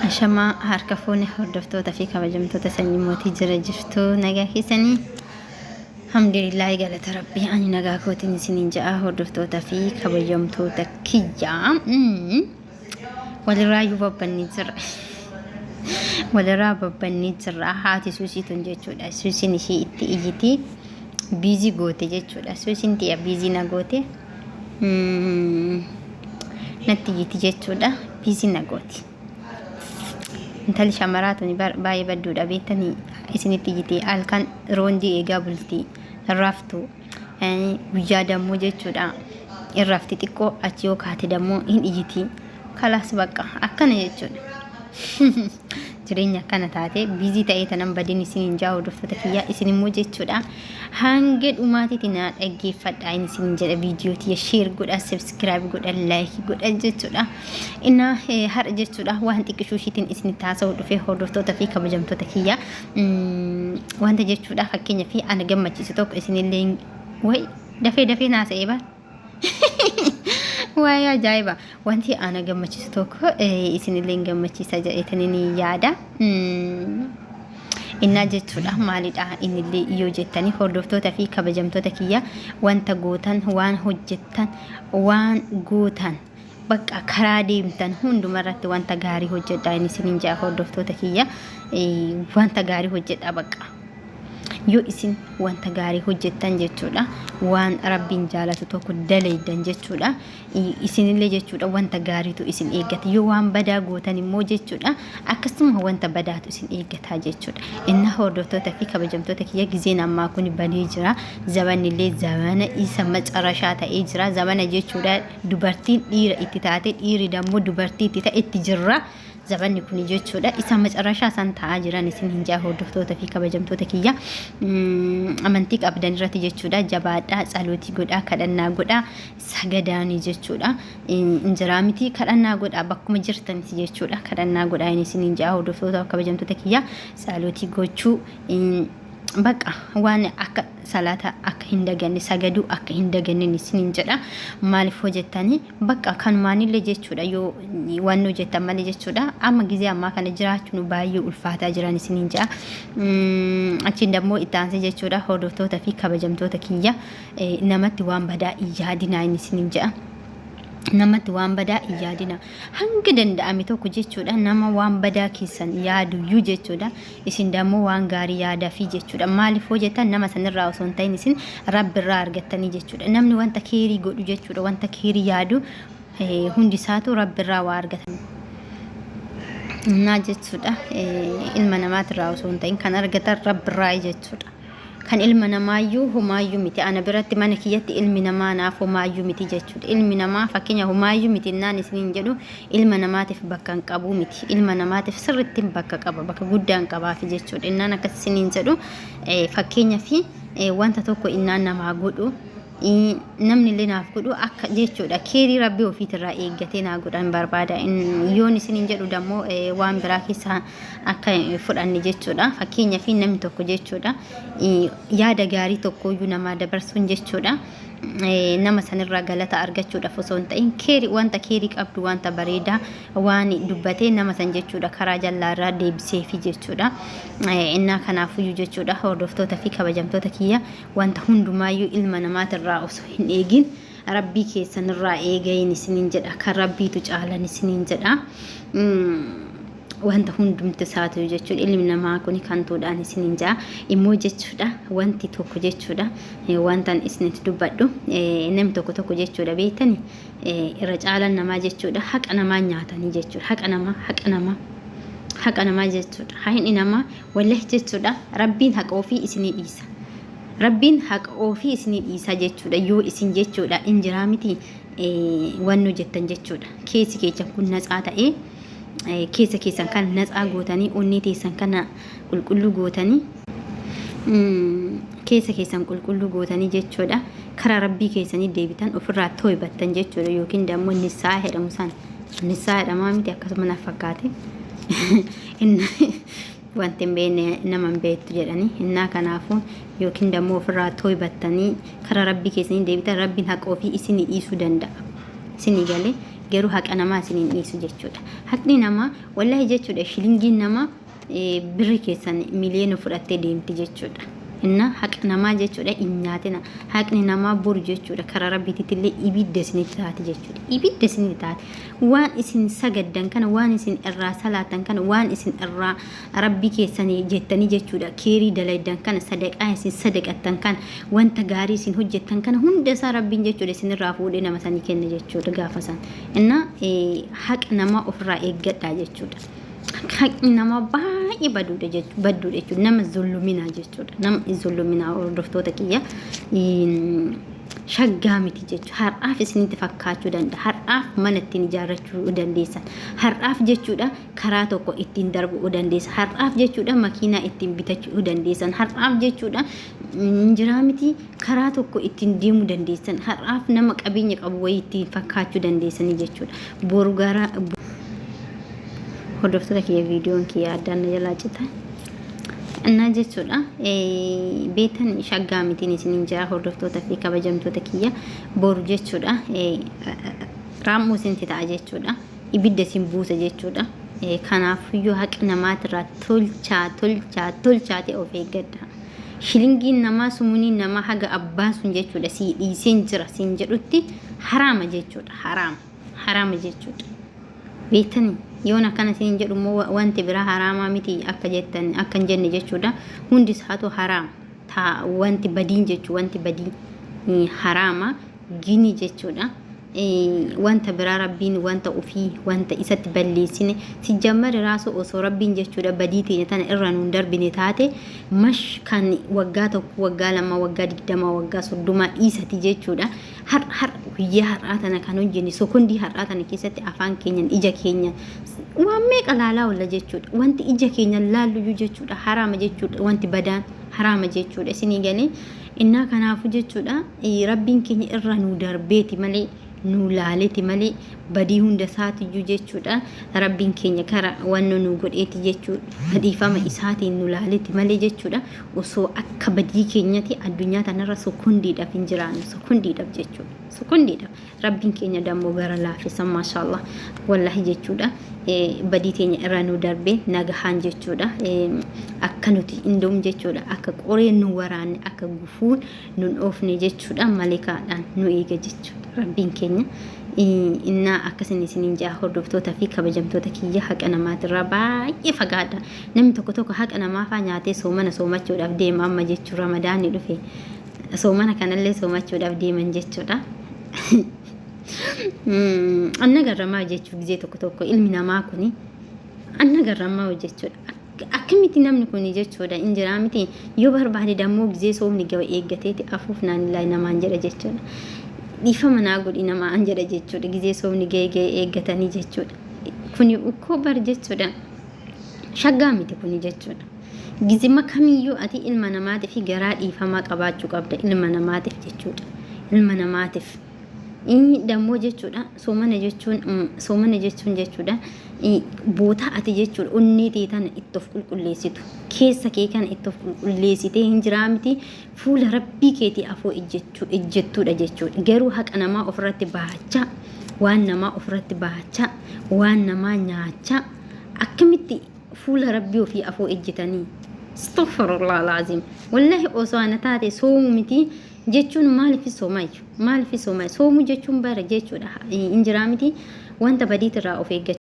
Ashamaa harka fuune hordoftoota fi kabajamtoota sanyii mootii jira jirtu nagaa keessanii. Alhamdulillaahi galata rabbii ani nagaa kootiin isiniin ja'a hordoftoota fi kabajamtoota kiyyaa. Walirraa iyyuu babbannee jirra. Walirraa babbannee jirra haati suusii tun jechuudha. Suusiin ishii itti iyyiti biizii goote jechuudha. Suusiin tiyya biizii na goote. Natti iyyiti jechuudha. Biizii na gooti. Intalli shamaraa tuni baay'ee badduudha beektanii isinitti iyyiti halkan roondii eegaa bulti raftu guyyaa dammoo jechuudha hin rafti xiqqoo achi yoo kaate dammoo hin iyyiti kalaas bakka akkana jechuudha. Jireenya akkana taate biizii ta'ee tanan badin isin hin jaa hordoftoota kiyyaa isin immoo jechuudha hanga dhumaatitti naa dhaggeeffadhaa inni isin jedha viidiyoo tiyya sheer godha subscribe godha like godha jechuudha. Innaa har'a jechuudha waan xiqqishuu ishiitiin isinitti haasa'uu dhufe hordoftoota fi kabajamtoota kiyya wanta jechuudha fakkeenya fi ana gammachiisu tokko isinillee way dafee dafee naasa'ee bara. Waa'ee ajaa'iba wanti ana gammachiisu tokko isinillee hin gammachiisa jedheetanii ni yaada. Innaa jechuudha maalidha innillee yoo jettanii hordoftoota fi kabajamtoota kiyya wanta gootan waan hojjettan waan gootan bakka karaa deemtan hundumarratti wanta gaarii hojjedhaa inni isiniin jedha hordoftoota kiyya wanta gaarii hojjedhaa bakka yoo isin wanta gaarii hojjettan jechuudha waan rabbiin jaalatu tokko dalaydan jechuudha isinillee jechuudha wanta gaariitu isin eeggata yoo waan badaa gootan immoo jechuudha akkasuma wanta badaatu isin eeggataa jechuudha inna hordoftoota fi kabajamtoota kiyya gizeen ammaa kun badee jira zabannillee zabana isa macarashaa ta'ee jira zabana jechuudha dubartiin dhiira itti taate dhiirri dammoo dubartii itti ta'e itti jirra zabanni kuni jechuudha isa macarashaa san ta'aa jiran isin hin jaa hordoftoota fi kabajamtoota kiyya amantii qabdan irratti jechuudha jabaadhaa tsalootii godhaa kadhannaa godhaa sagadaanii jechuudha injiraa miti kadhannaa godhaa bakkuma jirtaniti jechuudha kadhannaa godhaa inni isin hin jaa hordoftoota kabajamtoota kiyya tsalootii gochuu Bakka waan akka salaata akka hin daganne sagaduu akka hin daganne isiniin jedha maaliif hojjettanii bakka kanumaanillee jechuudha yoo waan hojjettan malee jechuudha amma gizee ammaa kana jiraachuun baay'ee ulfaataa jiran isiniin jedha achiin dammoo itti aansee jechuudha hordoftoota fi kabajamtoota kiyya namatti waan badaa hin yaadinaa inni isiniin jedha. Namatti waan badaa hin yaadina. Hanga danda'ame tokko jechuudha nama waan badaa keessan yaaduyyuu jechuudha isin dammoo waan gaarii yaadaafii jechuudha. Maaliif hoo jettan nama sanirraa osoo hin ta'in isin rabbirraa argattanii jechuudha. Namni wanta keerii godhu jechuudha wanta keerii yaadu hundi isaatu rabbirraa waa argata. Naa jechuudha ilma namaatirraa osoo hin ta'in kan argatan rabbirraa jechuudha. Kan ilma namaayyuu homaayyuu miti. Ana biratti mana kiyyatti ilmi namaa naaf homaayyuu miti jechuudha. Ilmi namaa fakkeenya homaayyuu miti innaan isiniin jedhu ilma namaatiif bakka hin qabuu miti. Ilma namaatiif sirrittiin bakka qaba, bakka guddaan qabaafi jechuudha. Innaan akkas isiniin jedhu fakkeenya fi wanta tokko innaan namaa godhu namni illee naaf godhu akka jechuudha keerii rabbii ofiitirraa eeggatee naa godhan barbaada yoon isiniin jedhu dammoo waan biraa keessa akka fudhanne jechuudha fakkeenyaaf namni tokko jechuudha yaada gaarii tokkooyyuu namaa dabarsuun jechuudha nama sanirraa galata argachuudhaaf osoo hin ta'in keerii wanta keerii qabdu wanta bareedaa waan dubbatee nama san jechuudha karaa jallaarraa deebiseefi jechuudha innaa kanaafuyyuu jechuudha hordoftoota fi kabajamtoota kiyya Wanta hundumaayyuu ilma namaatirraa osoo hin eegin rabbii keessanirraa eegayin isiniin jedha kan rabbiitu caalan isiniin jedha wanta hundumti isaatu jechuudha ilmi namaa kun kantuudhaan isiniin jedha immoo jechuudha wanti tokko jechuudha wantan isinitti dubbadhu namni tokko tokko jechuudha beektani irra caalan namaa jechuudha haqa namaa nyaatanii jechuudha haqa namaa haqa namaa haqa namaa jechuudha haqni namaa Wallahi jechuudha rabbiin haqa ofii isinii dhiisa. Rabbiin haqa ofii isinii dhiisa jechuudha yoo isin jechuudha in jiraa miti wannu jettan jechuudha. Keessi keessan kun natsaa ta'ee keessa keessan kan natsaa gootanii onnee teessan kana qulqulluu gootanii keessa keessan qulqulluu gootanii jechuudha karaa rabbii keessanii deebitan ofirraa tooybattan jechuudha yookiin dammoo nissaa jedhamu san nissaa jedhamaa miti akkasuma na fakkaate. Wanti hin beekne nama hin beektu jedhanii innaa kanaafuu yookiin dammoo ofirraa tooybattanii karaa rabbii keessanii deebitan rabbiin haqa ofii isinii dhiisuu danda'a. Isinii galee Garuu haqa namaa isin hin dhiisu jechuudha. Haqni namaa wallahi jechuudha shilingiin namaa birri keessan miliyoona fudhattee deemti jechuudha. Inna haqa namaa jechuudha hin nyaatina. Haqni namaa boru jechuudha karaa rabbiititti illee ibidda isinitti taati jechuudha. Ibidda isinitti taati. Waan isin sagaddan kana, waan isin irraa salaatan kana, waan isin irraa rabbii keessanii jettanii jechuudha keerii dalaydan kana, sadaqaa isin sadaqattan kana, wanta gaarii isin hojjettan kana hunda isaa rabbiin jechuudha isinirraa fuudhee nama sanii kenna jechuudha gaafa san. Inna haqa namaa ofirraa eeggadhaa jechuudha. Haqni namaa baay'ee baduudha jechuudha. Badduudha jechuudha. Nama zulluminaa jechuudha. Nama zulluminaa hordoftoota kiyya shaggaa miti jechuudha. Har'aaf isinitti fakkaachuu danda'a. Har'aaf mana ittiin ijaarrachuu dandeessan. Har'aaf jechuudha karaa tokko ittiin darbuu dandeessan. Har'aaf jechuudha makiinaa ittiin bitachuu dandeessan. Har'aaf jechuudha jiraa miti karaa tokko ittiin deemuu dandeessan. Har'aaf nama qabeenya qabu wayii ittiin fakkaachuu dandeessanii jechuudha. Boru gara Hordoftoota kiyya viidiyoon kiyya addaan na jalaa cita. Innaa jechuudha beektan shaggaa mitiin isiniin jira hordoftoota fi kabajamtoota kiyya boru jechuudha raammoo isinti ta'a jechuudha ibidda isin buusa jechuudha. Kanaafuyyuu haqa namaatirraa tolchaa tolchaa tolchaa ta'e of eeggadha. Shilingiin namaa sumuniin namaa haga abbaan sun jechuudha sii dhiiseen jira siin jedhutti haraama jechuudha haraama haraama jechuudha. Beektani yoon akkana isiniin jedhu immoo wanti biraa haraamaa miti akka jettan akka hin jenne jechuudha. Hundi isaatu haraama. Ta wanti badiin jechuu wanti badii haraama gini jechuudha. Wanta biraa rabbiin wanta ofii wanta isatti balleessine sijjammari raasuu osoo rabbiin jechuudha badii teenya tana irra nuun darbine taate mash kan waggaa tokko waggaa lama waggaa 20 waggaa 30 dhiisati jechuudha. Har har guyyaa har'aa tana kan hojjenne sokondii har'aa tana keessatti afaan keenyan ija keenyan waan meeqa laalaa oolla jechuudha. Wanti ija keenyan laalluyyuu jechuudha haraama jechuudha. Wanti badaan haraama jechuudha. Isinii galee innaa kanaafu jechuudha rabbiin keenya irra nu darbeeti malee nu laaleeti malee badii hunda isaatiyyuu jechuudha rabbiin keenya kara wanno nu godheeti jechuudha dhiifama isaatiin nu laaleeti malee jechuudha osoo akka badii keenyati addunyaa tanarra sekondiidhaaf hin jiraannu sekondiidhaaf jechuudha sekondiidhaaf rabbiin keenya dammoo gara laafessa maashaallah wallahi jechuudha badii teenya irra nu darbee nagahaan jechuudha akka nuti indoom jechuudha akka qoreen nu waraanne akka gufuun nun oofne jechuudha malekaadhaan nu eega jechuudha rabbiin keenya innaa akkasin isiniin ja'a hordoftoota fi kabajamtoota kiyya haqa namaatirraa baay'ee fagaadha namni tokko tokko haqa namaafaa nyaatee soomana soomachuudhaaf deema amma jechuu ramadaanni dhufe soomana kanallee soomachuudhaaf deeman jechuudha. Anna garramaa jechuu gizee tokko tokko ilmi namaa kuni anna garramaa jechuudha. Akkamitti namni kun jechuudha in jiraa miti yoo barbaade dammoo gizee soomni gahu eeggateeti afuuf naan illaa namaan jedha jechuudha. Dhiifama naa godhi namaan jedha jechuudha gizee soomni ga'e ga'e eeggatanii jechuudha. Kuni ukkoo bar jechuudha. Shaggaa miti kuni jechuudha. Gizima kamiyyuu ati ilma namaatiif garaa dhiifamaa qabaachuu qabda ilma namaatiif jechuudha. Ilma namaatiif. Inni dammoo jechuudha soomana jechuun soomana jechuun jechuudha bootaa ati jechuudha onnee tee tana itti of qulqulleessitu keessa kee kana itti of qulqulleessitee hin jiraa miti fuula rabbii keetii afoo ejjechuu ejjettuudha jechuudha garuu haqa namaa ofirratti baachaa waan namaa ofirratti baachaa waan namaa nyaachaa akkamitti fuula rabbii ofii afoo ejjetanii astaghfirullah alazim wallahi osoo ana taate soomu miti jechuun maaliif soomaayyu maaliif soomaayyu soomuu jechuun bara jechuudha hin jiraa miti wanta badiitirraa of eeggachuu.